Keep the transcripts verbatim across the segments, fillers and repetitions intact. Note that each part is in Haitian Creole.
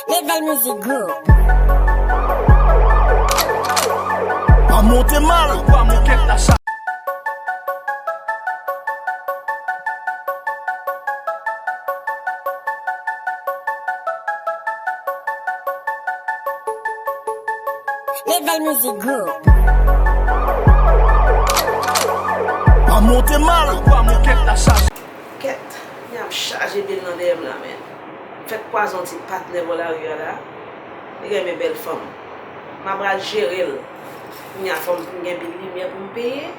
Level Music Group. Pa monte mal, pa monte la sa. Level Music Group. Pa monte mal, pa monte la sa. Kèt, men ap chaje bil nan dèyè m la, men. M fèk kwaze yon ti patnè bò lari a la. Li renmen bèl fanm. M ap pral jere l. Kounye a fò m vin gen bil limyè pou m peye.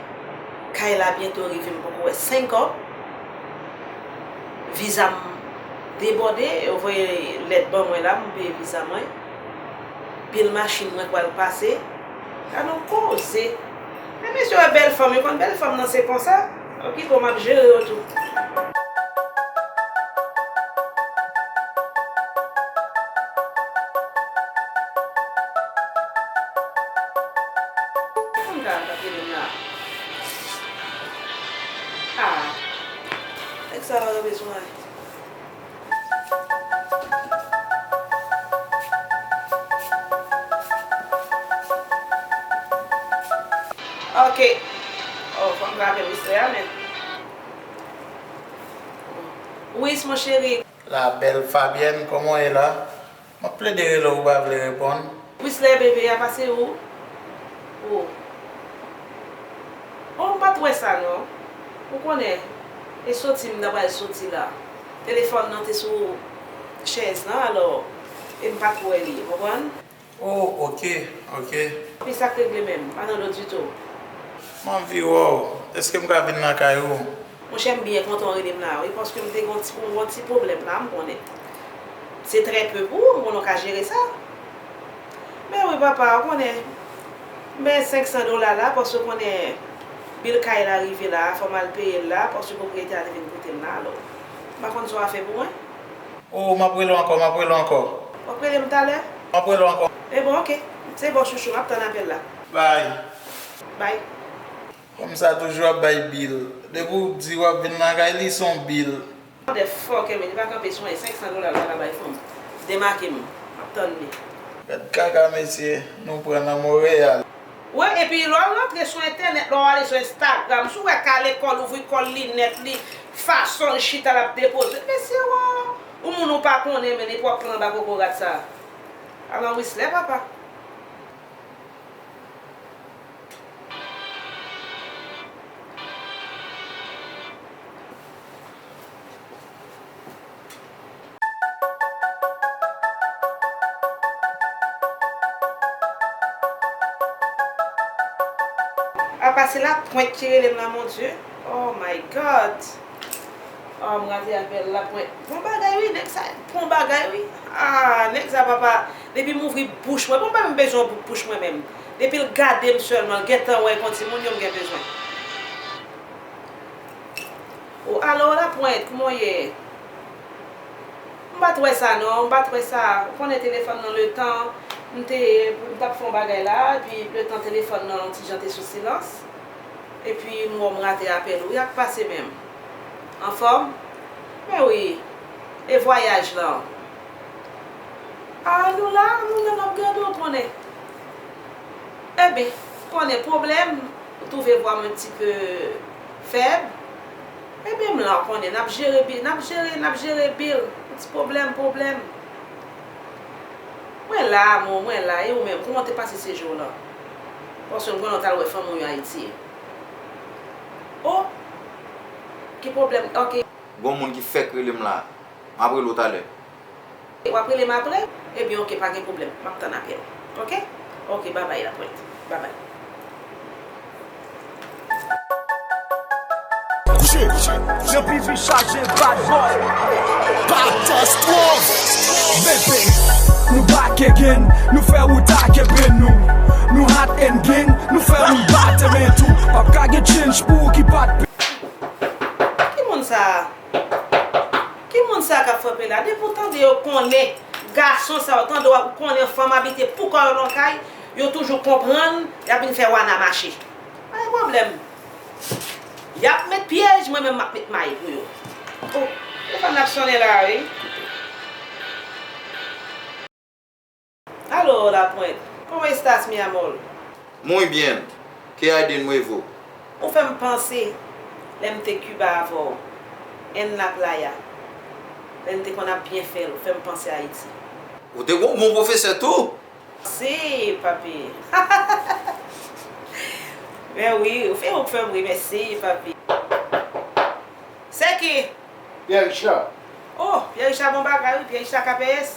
Kay la byento rive, m poko wè senk kòb. Viza m debòde, yo voye lèt ban mwen la pou m peye viza mwen. Bil machin mwen pral pase. Gade yon koze. Men mesye wè bèl fanm, yo konn bèl fanm nan se konsa. Yo kite w, m ap jere yo tou. Fanm sa k ap rele m la. Ah. Nèg sa pa bezwen. Ok. Oh, fò m frape Wisley a, men. Wis, mon chéri. La belle Fabienne, kòman w ye la? M ap plede rele w, ou pa vle reponn. Wisley, bebe, a pase ou? Oh. Oh, m pa t wè sa, non. Ou konnen, e soti m ta pral soti la. Telefòn nan te sou chèz lan, alò, e m pa t wè li, w konprann? Oh, ok, ok. Epi sa k regle menm, pa nan lòd ditou. M anvi wè w. Èske m ka vin lakay ou? Monchè, m byen kontan w rele m la, wi, paske m te gen yon ti, yon ti pwoblèm la, m konnen. Se trè pe pou ou, m konnen w ka jere sa. Men wi, papa, w konnen, men senk san dola la, paske w konnen bil kay la rive la, fò m al peye l la, paske pwopriyetè a te vin koute m la, alò. M pa konn sa w a fè pou mwen. Oh, m ap rele w ankò, m ap rele w ankò. W ap rele m talè? M ap rele w ankò. E bon, ok. Se bon, chouchou, m ap tann apèl la. Bay. Bay. Fanm sa toujou ap bay bil. Depi w di w ap vin lakay li, se yon bil. Motherfucker, men li pa kanpe swen senk san dola l pa ka bay fanm. Demake m. M ap tann li. Gad kaka mesye nou pran nan Monreyal. Wi, epi lè w rantre sou entènèt, lè w ale sou Instagram, si w wè kale kò l, ouvri kò l, linèt li, fason l chita l ap depoze. Mesye, wo, ou moun ou pa konnen, men epòk lan anba kokorat sa. Alò, Wisley, papa. Apa se lapwent ki rele m la, mon Dye. Oh my God. Oh, m rate apèl lapwent. Bon bagay wi, nèg sa bon bagay wi. Ah, nèg sa papa, depi m ouvri bouch mwen, bon, m pa menm bezwen ouvri bouch mwen menm. Depi l gade m sèlman, l gentan wè yon timoun yo m gen bezwen. O, alo, lapwent, kòman w ye? M pa t wè sa non, m pa t wè sa. Ou konnen telefòn nan letan, m te, m t ap fè yon bagay la, epi letan telefòn nan yon ti jan te sou silans. Epi m wè w m rate apèl ou. Yak pase menm. Anfòm? Men wi. E vwayaj lan? A, nou la, nou la, n ap gade w konnen. Ebyen, konnen pwoblèm, ou twouve vwa m un petit peu fèb. Ebyen, m la, w konnen, n ap jere bi-, n ap jere, n ap jere bil. Ti pwoblèm, pwoblèm. Mwen la, amou, mwen la. E ou menm, kòman w te pase sejou w lan? Paske m konnen w t al wè fanmi w yo Ayiti. O! Ki pwoblèm? Ok. Gon moun ki fèk rele m la. M ap rele w talè. W ap rele m apre? Ebyen, ok, pa gen pwoblèm. M ap tann apèl. Ok? Ok, babay, lapwent. Babay. Kouche. Jan P V chaje bad boy. Catastrophe. Bebe. Nou back again. Nou fè wout ak epe nou. Nou hot and gang. Nou fè moun bat men tou. P ap ka gen change pou ou ki pa t. Ki moun sa a? Ki moun sa k ap frape la? Depi w tande yo konnen gason sa yo, tande w ap konnen fanm abite pou kò yo nan kay, yo toujou konprann, y ap vin fè wana mache. Pa gen pwoblèm. Y ap met pyèj, mwen menm m ap met may pou yo. O, telefòn ap sonnen la, wi. Hola Puente. ¿Cómo estás, mi amor? Muy bien. ¿Qué hay de nuevo? Ou fè m panse lè m te Kiba avè w, en la playa. Lè n te konn ap byen fè l, ou fè m panse Ayiti. Ou te gon bon pwofesè tou. Si, papi. Men wi, ou fè, ou fè m ri, mèsi, papi. Se ki? Pierre Richard. Oh, Pierre Richard bon bagay, wi, Pierre Richard K P S.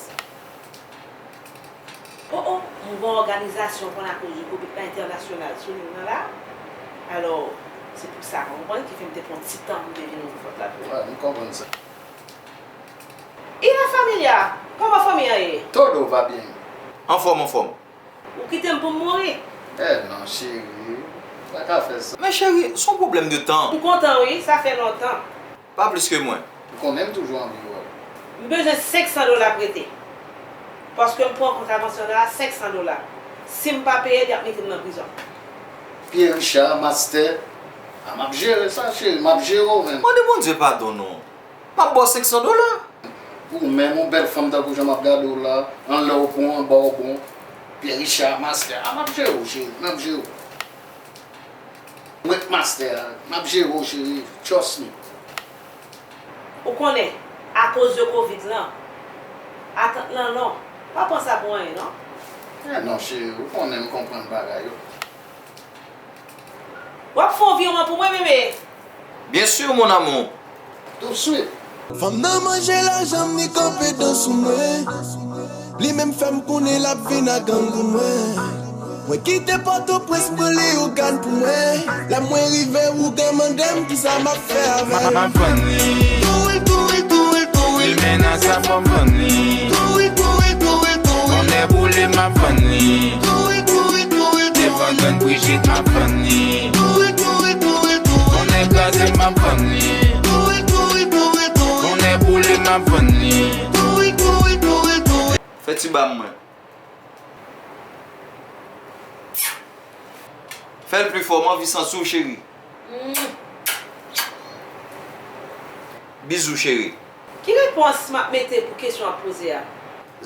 Oh, oh, m gon òganizasyon konn akoz de Covid la entènasyonal sou liy nan la. Alò, se pou sa, ou konprann, ki fè m te pran ti tan pou m te vin ouvri pòt la pou ou. Wi, m konprann sa. Y la familia, kòman fanmi an ye? Todo va bien. Anfòm, anfòm. Ou kite m pou m mouri? Eh non, cheri, ou pa ka fè sa. Men cheri, se yon pwoblèm de tan. M kontan wi, sa fè lontan. Pa plis ke mwen. Ou konnen m toujou anvi wè w. M bezwen senk san dola prete. Paske m pran kontravansyon la a senk san dola. Si m pa peye l, y ap mete m nan prizon. Pierre Richard, mastè, a m ap jere sa, cheri, m ap jere w menm. Mande Bondye padon non. M ap ba w senk san dola. Ou menm, yon bèl fanm tankou jan m ap gade w la, anlè w bon, anba w bon. Pierre Richard, mastè, a m ap jere w, cheri, m ap jere w. Mwen k mastè a, m ap jere w, cheri, trust me. Ou konnen, akoz de Covid lan, atant lan long, pa pran sa pou anyen non. Eh non, cheri, ou konnen m konprann bagay yo. W ap fè yon viwman pou mwen, bebe? Bien sûr, mon amour. Tout suit. Fanm nan manje lajan m, li kanpe dan sou mwen. Li menm fè m konnen l ap vin ak gang pou mwen. Mwen kite Pòtoprens, m pran Leyogàn pou mwen. Lè mwen rive, ougan mande m kisa m ap fè avè l. M ap vann li. Kouri, kouri, kouri, kouri. Li menas a fò m vann li. Kouri, kouri, kouri, kouri. Bonè boule, m ap vann li. Kouri, kouri, kouri, kouri. Devan grann Brijit, m ap vann li. Kouri, kouri, kouri, kouri. Bonè kraze, m ap vann li. Kouri, kouri, kouri, kouri. Bonè boule, m ap vann li. Kouri, kouri, kouri, kouri. Fè ti ba m mwen. Fè l pli fò, m anvi santi w, cheri. Mm. Bizou, cheri. Ki repons m ap mete pou kesyon w ap poze a?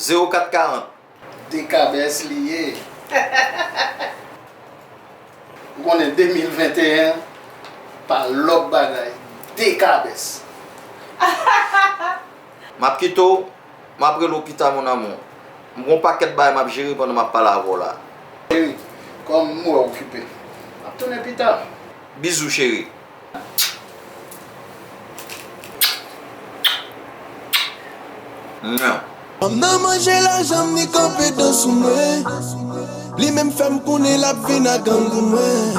Zewo kat karant. Dekabès li ye. Ou konnen de mil venteyen pa lòt bagay. Dekabès. M ap kite w, m ap rele w pita, mon amour. M gon pakèt bagay m ap jere pandan m ap pale avè w la. Cheri, kòm m wè w okipe, m ap tounen pita. Bizou, cheri. Mwen. Fanm nan manje lajan m, li kanpe dan sou mwen. Li menm fè m konnen l ap vin ak gang pou mwen.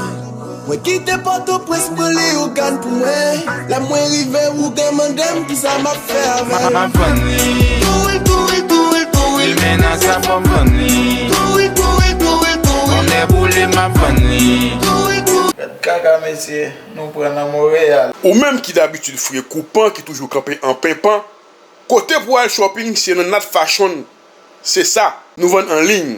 Mwen kite Pòtoprens, m pran Leyogàn pou mwen. Lè mwen rive, ougan mande m kisa m ap fè avè l. M ap vann li. Kouri, kouri, kouri, kouri. Li menas a fò m vann li. Kouri, kouri, kouri, kouri. Bonè boule, m ap vann li. Kouri, kouri. Gad kaka, mesye. Nou pran nan Monreyal. Ou menm ki dabitid fre koupan, ki toujou kanpe an penpan, kote pou al shopping se nan Nat Fashion. Se sa, nou vann an liy.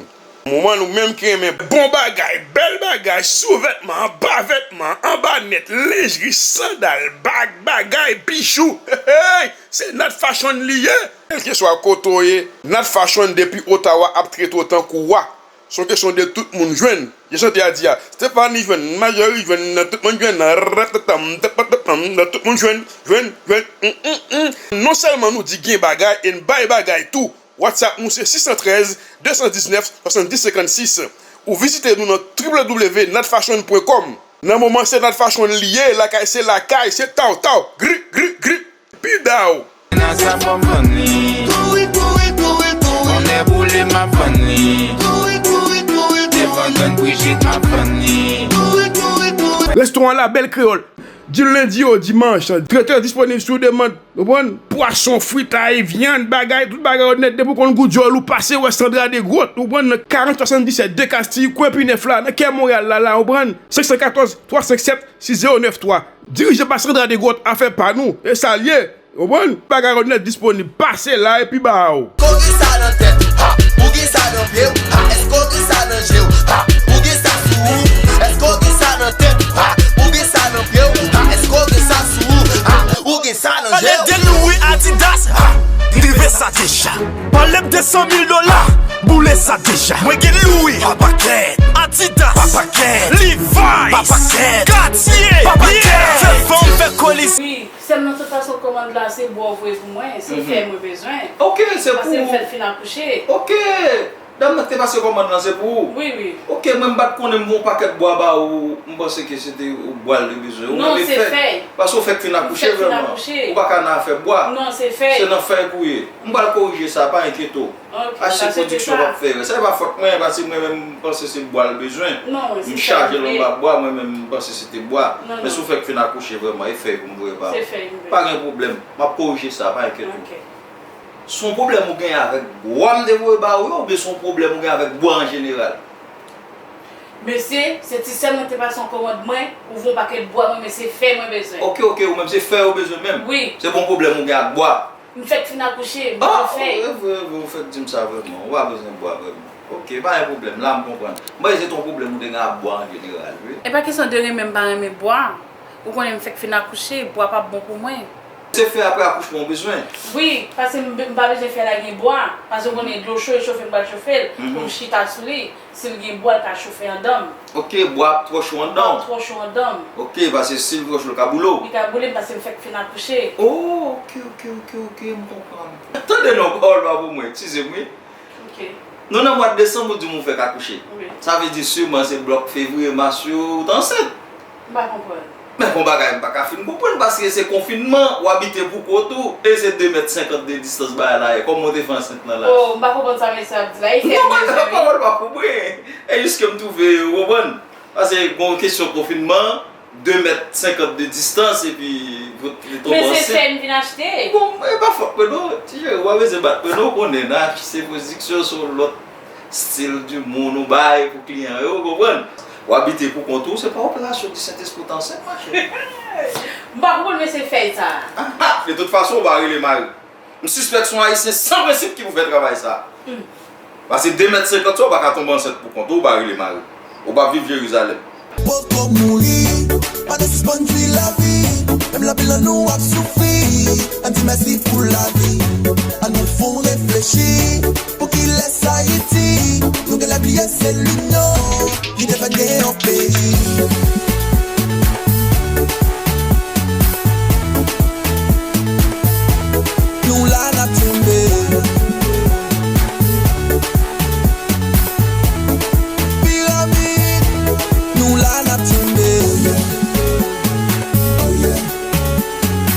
Moman nou menm ki renmen bon bagay, bèl bagay, sou vètman, anba vètman, anba nèt, lenjri, sandal, bag, bagay, bijou. Hey, hey, se Nat Fashion li ye. Kèlkeswa kote w ye, Nat Fashion depi Ottawa ap trete w tankou wa. Se yon kesyon de tout moun jwenn. Jan chante a di a, Stephanie jwenn, Marjorie jwenn, tout moun jwenn, ratatam, tapatam, tout moun jwenn, jwenn, jwenn, mm, mm, mm. Non sèlman nou di gen bagay e n bay bagay tou. WhatsApp nou se sis san trèz, de san diznèf, swasanndis, senkannsis. Ou vizite nou nan w w w nat fashion point com. Nan moman se Nat Fashion li ye, lakay se lakay, se taw taw, gri, gri, gri. Pidaw! Nan sa fò m vann li. Kouri, kouri, kouri, kouri. Bonè boule, m ap vann li. Kouri, kouri, kouri, kouri. Devan grann Brijit, m ap vann li. Kouri, kouri, kouri. Restoran La Belle Créole. Di lendi o dimanch, tretè disponib sou demann. Ou konprann? Pwason, fritay, vyann, bagay, tout bagay yo nèt. Depi w konn gou dyòl ou pase wè Sandra Desgrottes. Ou konprann? Nan karant swasanndisèt de Kastiyè, kwen Pinèf la, nan kè Monreyal la, la, ou konprann? Senk san katòz, twa senk sèt, sis zewo nèf twa. Dirije pa Sandra Desgrottes, afè pa nou. E sa l ye. Ou konprann? Bagay yo nèt disponib. Pase la epi ba w. Èske w gen sa nan tèt? Ha! Ou gen sa nan pye w? Ha! Èske w gen sa nan je w? Ha! Ou gen sa sou ou? Èske w gen sa nan tèt? Ha! Ou gen sa nan pye w? Ha! Èske w gen sa sou ou? Ha! Ou gen sa nan je w? Gade de Louis Adidas. Ha! M drive Sa deja. Pale m de san mil dola. Boule sa deja. Mwen gen Louis pa pakèt, Adidas pa pakèt, Levi's pa pakèt, Cartier pa pakèt. Fè fanm fè kolis. Wi, sè m, nan tout fason kòmann la se bwa w voye pou mwen, se fè mwen bezwen. Ok, se pou ou. Paske m fèk fin akouche. Ok. Dam nan ki te pase kòmann lan se pou ou? Wi, wi. Ok, mwen m pa t konnen m voye yon pakèt bwa ba ou, m panse ke se te bwa l te bezwen. Ou menm e fèy. Non, se fèy. Paske ou fèk fin akouche vrèman. Ou pa ka nan afè bwa. Non, se fèy. Se nan fèy pou w ye. M pral korije sa, pa enkyete w. Ok, H C Production p ap fè erè. Sa e pa fòt mwen, paske mwen menm m panse se bwa l bezwen. Non, se fèy. M chaje l anba bwa, mwen menm m panse se te bwa. Non, non. Men si w fèk fin akouche vrèman, e fèy pou m voye ba ou. Se fèy m voye. Pa gen pwoblèm. M ap korije sa, pa enkyete w. Ok. Se yon pwoblèm ou genyen avèk bwa m te voye ba ou yo, oubyen se yon pwoblèm ou genyen avèk bwa an jeneral? Mesye, se ti sè m nan te pase yon kòmand mwen, ou voye yon pakèt bwa mwen, men se fèy mwen bezwen. Ok, ok, ou menm se fèy ou bezwen menm? Wi. Se pa yon pwoblèm ou gen ak bwa? M fèk fin akouche, m bezwen fèy. Ah, e vre, e vre, ou fèk di m sa vrèman. Ou pa bezwen bwa vrèman. Ok, pa gen pwoblèm, la m konprann. M panse se te yon pwoblèm ou te gen ak bwa an jeneral, wi. E pa kesyon de renmen m pa renmen bwa. Ou konnen m fèk fin akouche, bwa p ap bon pou mwen. Se fèy apre akouchman ou bezwen? Wi, paske m, m pa bezwen fèy la gen bwa. Paske ou konnen dlo cho e chofe m pral chofe l. Pou m chita sou li, si l gen bwa, l ka chofe anndan m. Ok, bwa ap twò cho anndan w? Ap twò cho anndan m. Ok, paske si l twò cho, l ka boule w? Li ka boule m paske m fèk fin akouche. Oh, ok, ok, ok, ok, m konprann. Tande non, pawòl pa pou mwen, eskize m, wi. Ok. Nou nan mwa desanm, ou di m ou fèk akouche. Wi. Sa vle di siman se blòk fevriye, mas yo, ou t ansent. M pa konprann. Men gon bagay m pa ka fin konprann, paske se konfinman, w abite pou kont ou, e se de mèt senkant de distans bagay la ye. Kòman w te fè ansent lan la? Oh, m pa konprann sa mesye ap di la. E fè non, men, pawòl pa pou mwen. E jis ke m twouve, ou konprann? Paske gon kesyon konfinman, de mèt senkant de distans, epi ou tonbe ansent. Men se fèy m vin achte. Bon, e pa fòt mwen non, ti cheri, ou pa bezwen bat mwen non, ou konnen, nan H C Production, se yon lòt stil di moun ou bay pou kliyan yo, ou konprann? Ou abite pou kont ou, se pa operasyon di Sentespri ou t ansent, machè. M pa konprann mesye fèy sa. Ah, ah, de tout fason, ou pa rele mari. M sispèk se yon ayisyen san prensip ki pou fè travay sa. Paske de mèt senkant sa, ou pa ka tonbe ansent pou kont ou, ou pa rele mari. Ou p ap viv Jerizalèm. Poko mouri, pa t sispann di lavi. Menm lè anpil nan nou ap soufri, ann di mèsi pou lavi. Ann nou fè w reflechi, pou kilès Ayiti? Nou genlè bliye se linyon.